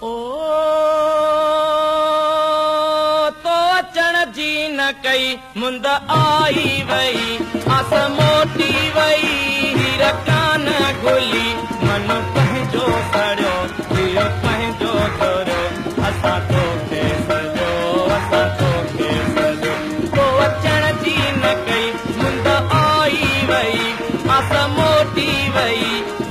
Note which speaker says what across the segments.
Speaker 1: ओ तो अचण जी न कई मुंद आई वई आस मोटी वई हीर कान घुली मन पंहिंजो सड़ियो जीउ पंहिंजो झरियो असां तोखे सॼो असां तोखे सॼो। तो अचण जी न कई मुंद आई वई आस मोटी वई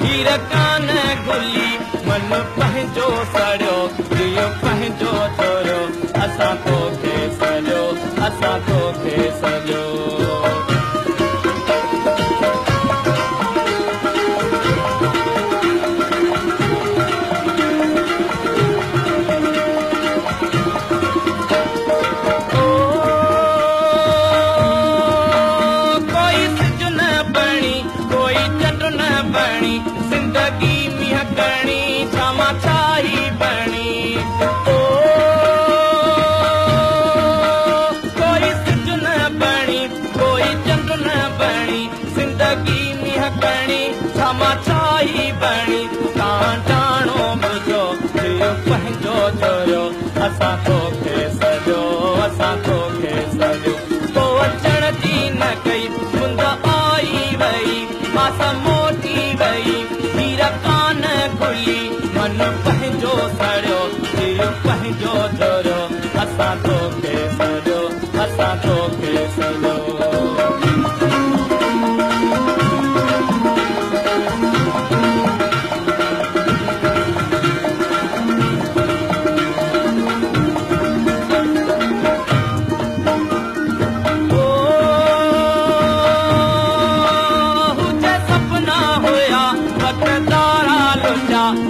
Speaker 1: हीर कान घुली मन पंहिंजो सड़ियो जीउ पंहिंजो झरियो असां तोखे सॼो असां तोखे सॼो। कोई सिज न बणी कोई चंड न बणी ज़िंदगी मींहं कणी छामा छाई बणी। ओ कोई सिज न बणी कोई चंड न बणी ज़िंदगी मींहं कणी छामा छाई बणी। तव्हां ॼाणो मुंहिंजो जीउ पंहिंजो झरियो असां तोखे सॼो असां तोखे सॼो। तो अचण जी न कई मुंद आई वई आस मोटी वई हीर कान घुली मन पंहिंजो सड़ियो जीउ पंहिंजो झरियो असां तोखे सॼो असां तोखे सॼो।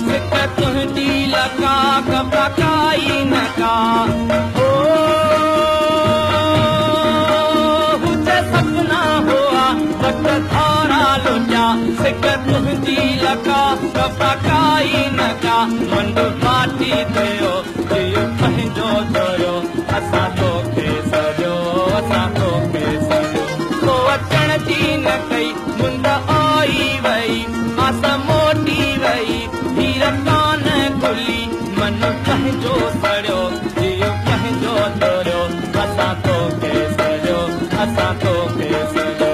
Speaker 1: सिक तुंहिंजी लका कपा काई न का। ओ हुजे सपना हुआ वक़्त धारा लुटा सिक तुंहिंजी लका कपा काई न का। मन माटी थियो जीउ पंहिंजो झरियो असां तोखे सॼो असां तोखे सॼो। तो अचण जी न कई मुंद आई वई आस मोटी वई हीर कान घुली मन पंहिंजो सड़ियो जीउ पंहिंजो झरियो असां तोखे सॼो असां तोखे सॼो।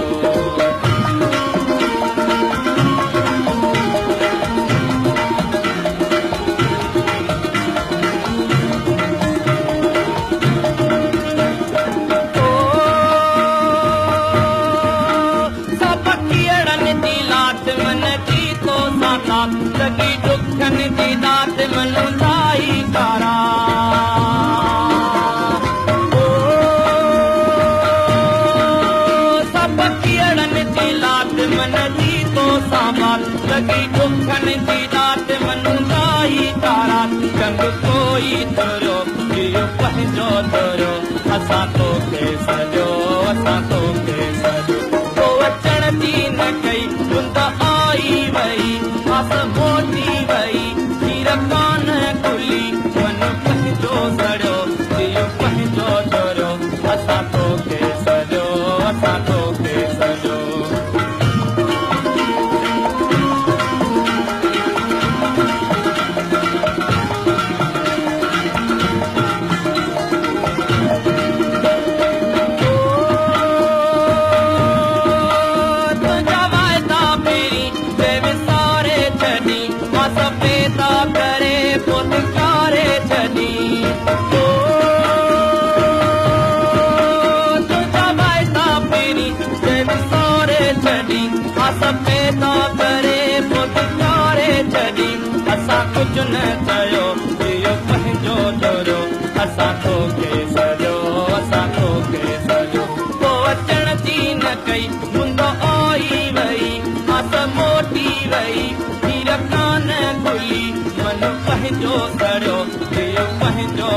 Speaker 1: सभ कीड़नि जी लात मन जी तो सां लॻी ॾुखनि जी दात मन दाई कारा। ओ सभ कीड़नि जी लात मन जी तो सां लॻी ॾुखनि जी दात मन दाई कारा। चंग कोई झरियो जीउ पंहिंजो झरियो असां तोखे सॼो असां तोखे सॼो। तो अचण जी न कई मुंद आई वई आस मोटी वई हीर कान घुली मन पंहिंजो सड़ियो जीउ पंहिंजो झरियो असां तोखे सॼो असां तोखे सॼो। तुंहिंजा वाइदा पहिरीं विसारे छॾी आस पैदा करे पोइ छॾी। तुंहिंजा वाइदा पहिरीं विसारे छॾी आस पैदा करे पोइ छॾी। असां कुझु न चयो जीउ पंहिंजो झरियो असां तोखे सॼो असां तोखे सॼो। तो अचण जी न कई मुंद आई वई आस मोटी वई हीर कान घुली मन पंहिंजो सड़ियो जीउ पंहिंजो